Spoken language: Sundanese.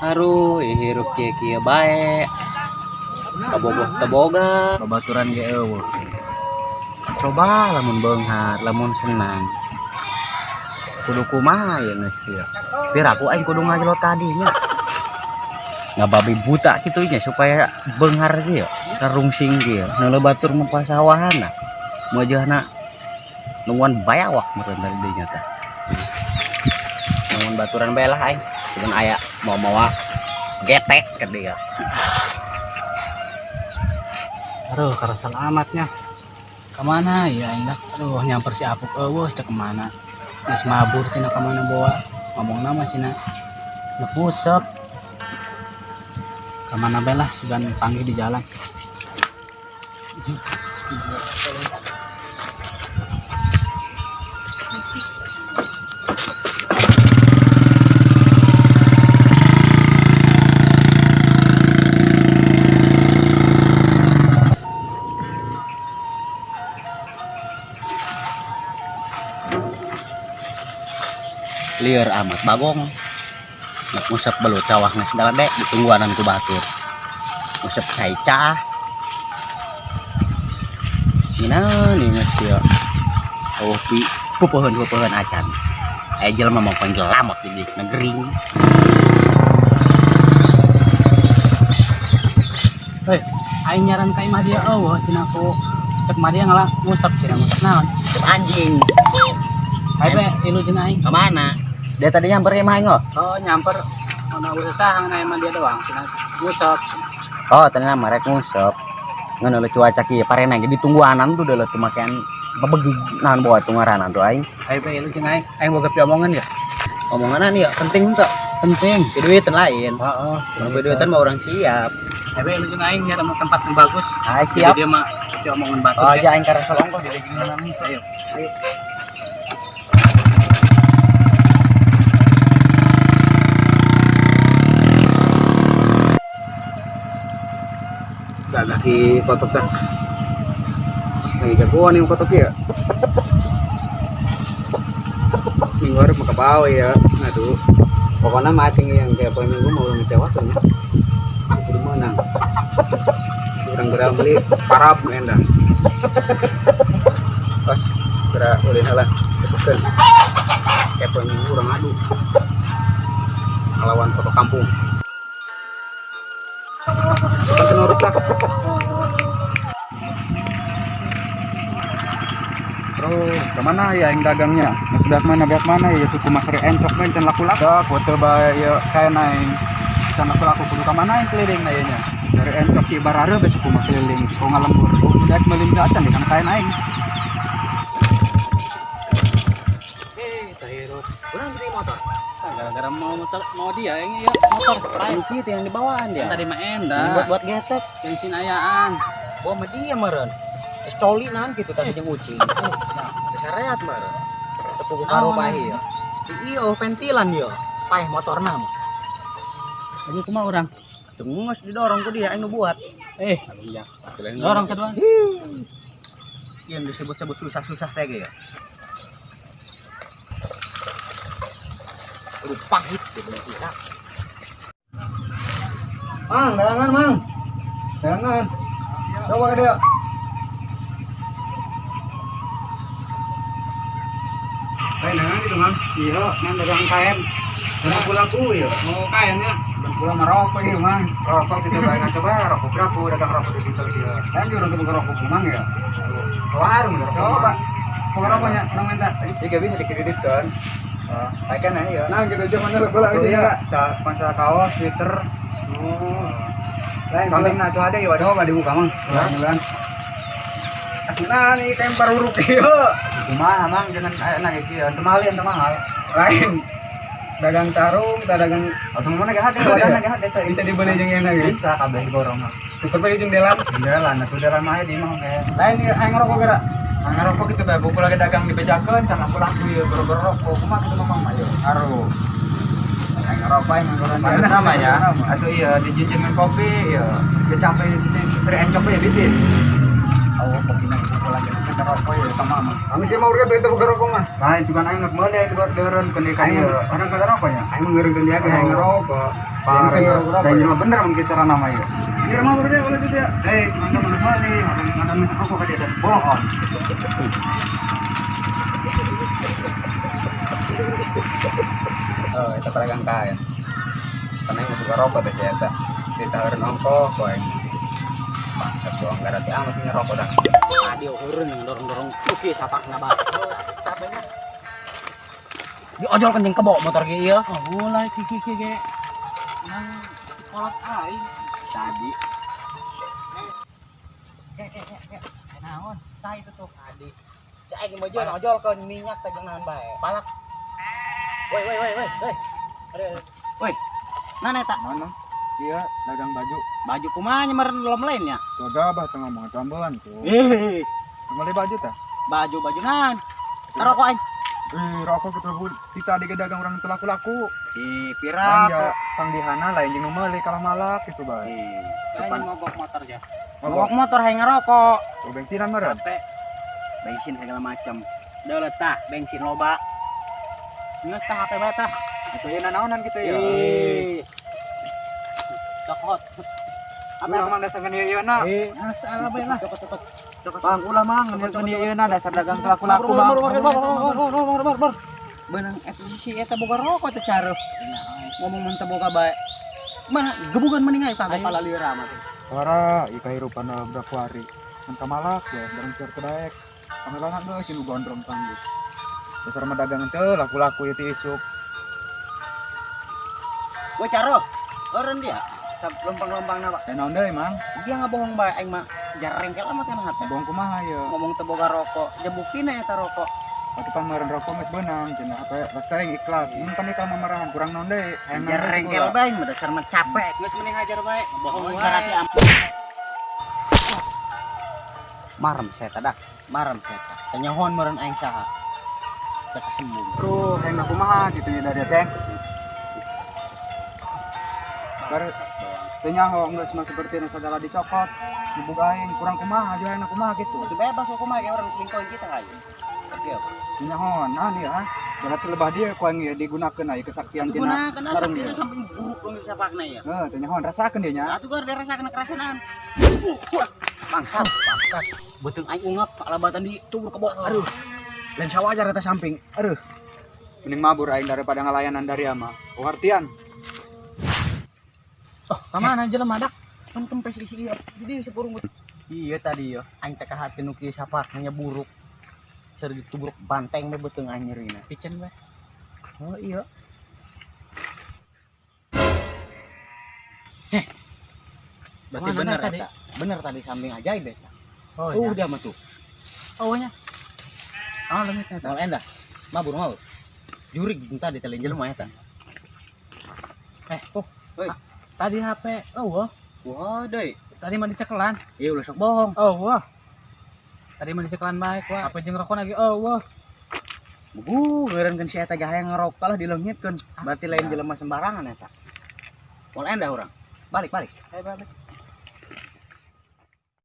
Aduh, hirup kieu-kieu bae. Kabogoh teboga, babaturan ge eueuh. Coba lamun beunghar, lamun senang. Kudu kumaha ya geus kieu. Piraku aing kudu ngajlot tadinya. Ngababi buta kitu nya supaya beunghar kieu, karungsing kieu. Neuleuh batur mah pasawahanna. Mejahna nungguan bayawak meureun dari dinya teh. Nungguan baturan bae lah aing. Cuman aya mau-mawa getek ke dia. Aduh, karasal amatnya. Kemana ya aing dah? Aduh, nyamper si Apuk eueuh cek kemana? Geus mabur cenah kemana bawa? Ngomong nama cenah. Ngepusep. Kemana bae lah sugan panggil di jalan. Lieur amat bagong. Nek ngusep belut sawah geus galede ditungguanan ku batur. Ngusep cai caah. Ngeunah geus kieu. Oh pi pupuheun-pupuheun acan. Aya jelema mau panggil lamot di dieu negering. Hei, aing nyaran ka imah dia eueuh cenah ku cek mah dia ngalah ngusep cenah ngusep naon? Ngusep anjing. Hayu bae ilu jeung aing. Ka mana? Dia tadi nyamper imah aing oh. Oh, nyamper mana usah ngan imah dia doang cenah ngusep. Oh, ternyata mereka ngusep. Ngan eueuh cuaca kieu parena ge ditungguanan tuh deuleuh teu makean bebegi naon bawa tungaranan tuh aing. Hayu bae ilu jeung aing, aing boga piomongan ya. Omonganan ya penting tuh. Penting. Duitan lain. Heeh. Mun duitan mah orang siap. Hayu bae ilu jeung aing nyari tempat yang bagus. Hai siap. Jadi dia mah piomongan batu. Oh, aja aing karena selongkoh jadi gimana nih. Ayo. Ayo. Gagah di kotok dah. Lagi jagoan yang kotok ya. Minggu harus mau ke bawah ya. Aduh. Pokoknya macing yang kayak poin minggu mau ngecewakan ya. Kudu menang. Kurang gerak beli parap main dah. Pas gerak ulin lah sebutkan. Kayak poin minggu orang adu. Ngelawan kotok kampung. Kan nurut lah. Terus kemana ya yang dagangnya? Mas beak mana beak mana ya suku Mas Re encok kan can laku-laku. Dah foto bae ya kayak naik. Can laku-laku kudu ka mana yang keliling na nya. Sare encok di barare bae suku mah keliling. Kok ngalembur. Oh, daek meuli acan kan kayak naik. Tahirup. Urang beli motor. Gara-gara mau motor mau dia yang iya motor. Lain. Kieu yang dibawaan dia. Tadi mah endah. Buat buat getek. Bensin ayaan. Bawa mah dia meureun. Geus coli naon kitu tadi jeung ucing. Geus sareat meureun. Sepugu karo paeh ya. Iya, oh, pentilan yo. Paeh motorna mah. Jadi kumaha urang? Teu geus didorong ku dia aing nu buat. Ya. Dorong kedua. Yang disebut-sebut susah-susah teh ge ya. Aduh pahit gitu ya. Mang, dagangan, Mang. Dagangan. Coba ke dia. Kain dagangan gitu, Mang. Iya, Mang dagang kain. Senang pula ku ya. Mau kain ya? Senang pula merokok ya, Mang. Rokok gitu bae coba rokok berapa dagang rokok di digital dia. Lain juga untuk buka rokok Mang ya. Ke warung rokok. Coba. Buka rokoknya, orang minta. Iya bisa dikreditkan. Kayak kan ya. Nah, gitu aja mana bola Tuh sih ya, ya. tak masa kaos, Twitter. Oh. Lain Samping nah itu ada ya, waduh. Coba dibuka, Mang. Bulan. Nah, nih kain paruruk ieu. Kumaha Mang jangan enak iki ya. Ente mahal ya, ente mahal. Lain. Dagang sarung, tak dagang Atau mana gak ada, wadahna gak ada teh. bisa dibeli jeung enak ya. Bisa kabeh gorong mah. Tuker bae jeung delan. Jalan, atuh jalan mah di mah kayak. Lain ieu aing ngerokok geura. Nah, ngerokok gitu bae buku lagi dagang dibejakeun can laku-laku ieu boro-boro rokok. Kumaha kitu mah mah ieu. Aduh. Aing ngerokok aing ngorong Mana namanya? Atau iya dijinjin dengan kopi iya. Dia capek seri encok ya bitin. Oh, kopi nang buku lagi kan rokok ya sama mah. Kami sih mau urut itu buka rokok mah. Lain juga aing nak meuli di bawah deureun kendikan Aing ieu. Orang kata rokok ya? Aing mah ngeureun dia ge aing ngerokok. Parah. Dan jelema bener mun cara nama ieu. Iya mah berde boleh juga. Eh, semangka mun meuli, mana minta rokok ka dia dan bohong. Oh, eta pedagang kain. Karena yang buka rokok teh si eta. Ditawarin ongkoh ku aing. Bangsat doang garati amat punya rokok dah. Tadi heureun dorong-dorong oke sapakna ba. Capeknya. Diojol kencing kebo motor ge ieu. Oh, mulai kiki ge. Nang kolot aing tadi. Naon? Saha itu tuh tadi. Cek aing mah jeung ojolkeun minyak teh jeung naon bae. Palak. Woi woi woi woi woi. Aduh. Woi. Mana eta? Mana? Iya, dagang baju. Baju kumaha nyemeureun lom lain nya? Tuh gabah teu ngomong tambahan tuh. Eh, Meuli baju tah? baju-baju naon? Rokok aing. Eh, rokok kitu bu. Kita di dagang orang teu laku-laku. Si Lain pirak. ya panggihana lain jeung nu meuli kalah malak gitu bae. Depan mogok motor ya. Mogok. Mogok motor hayang ngerokok. Tuh bensinan meureun. Capek. Bensin segala macam. Udah letak bensin loba. Geus tah HP bae tah. Atuh ieu nanaonan kitu ya. Ih. Cokot. Apa mang dasar ngeun ieu na? Eh, masalah bae lah. Cokot cokot. Cokot. Bang ulah mang ngeun ieu na dasar dagang teu laku-laku bang. Bor. Benang eta si eta boga rokok teh careuh. Ngomong mun teu boga bae. Mana gebugan mending ayo kagok kalalira mah teh. Para ieu kahirupan budak kuari. Mun kamalak ya barang cer kedaek. Pangelana geus nu gondrong tangguh. Dasar mah dagang teu laku-laku ieu ti isuk. Woi caro, eureun dia. Lompang-lompang na Pak. Eh naon deui mang? Dia ngabohong bae aing mah jarengkel amat kana hate. Bohong kumaha ieu? Ngomong teu boga rokok, ja buktina eta rokok. Atuh pamaran rokok geus beunang cenah apa pasti aing ikhlas. Mun pan ikhlas mamarahan kurang naon deui. Hayang naon deui Jarengkel kula. bae aing mah dasar mah capek. Geus mending hajar bae. Bohong karati am. Marem saya dah, marem saya. Tanyahoan meureun aing saha. Teu kasembung. Bro, hayang na kumaha gitu ya dari Ceng. Baru teu nyaho geus mah seperti nu sagala dicokot. Gebug aing kurang kumaha aja hayang na kumaha gitu. Masih bebas kok kumaha orang selingkuhin kita hayu. Oke. Teu nyaho naon ieu ha? Berarti lebah dia ku aing ieu digunakeun aya kesaktian tina. Digunakeun sarung saktina ieu. samping buruk dong sapakna ya. Heuh, teu nyaho rasakeun dia nya. Atuh gua dirasakeun kerasanaan. Bangsat, bangsat. Beuteung aing ungap alabatan di tubur kebo. Aduh. Lain sawajar eta samping. Aduh. Mending mabur aing daripada ngalayanan dari ama. Oh artian. Oh, ka mana jelema dak? Kan kempes isi ieu. Jadi sepurung. Iya tadi ya, aing teh kahati nu kieu sapakna buruk. Ser ditubruk banteng we beuteung aing nyerina. Picen bae. Oh iya. Heh. Berarti Mana bener tadi? eta. Bener tadi samping ajaib eta. Oh, iya. Udah mah tuh. Oh nya. Ah, leungit eta. Moal endah. Mabur mau. Jurig tadi teh lain jelema eta. Eh, oh. Woi. Tadi HP eueuh. Wah, deui. Tadi mah dicekelan. Iya ulah sok bohong. Eueuh. Tadi mah dicekelan bae ku. HP jeung rokok lagi eueuh. Buh, ngeureunkeun si eta ge hayang ngerokok lah dileungitkeun. Berarti lain jelema sembarangan eta. Moal endah urang. Balik, balik. Ayo balik.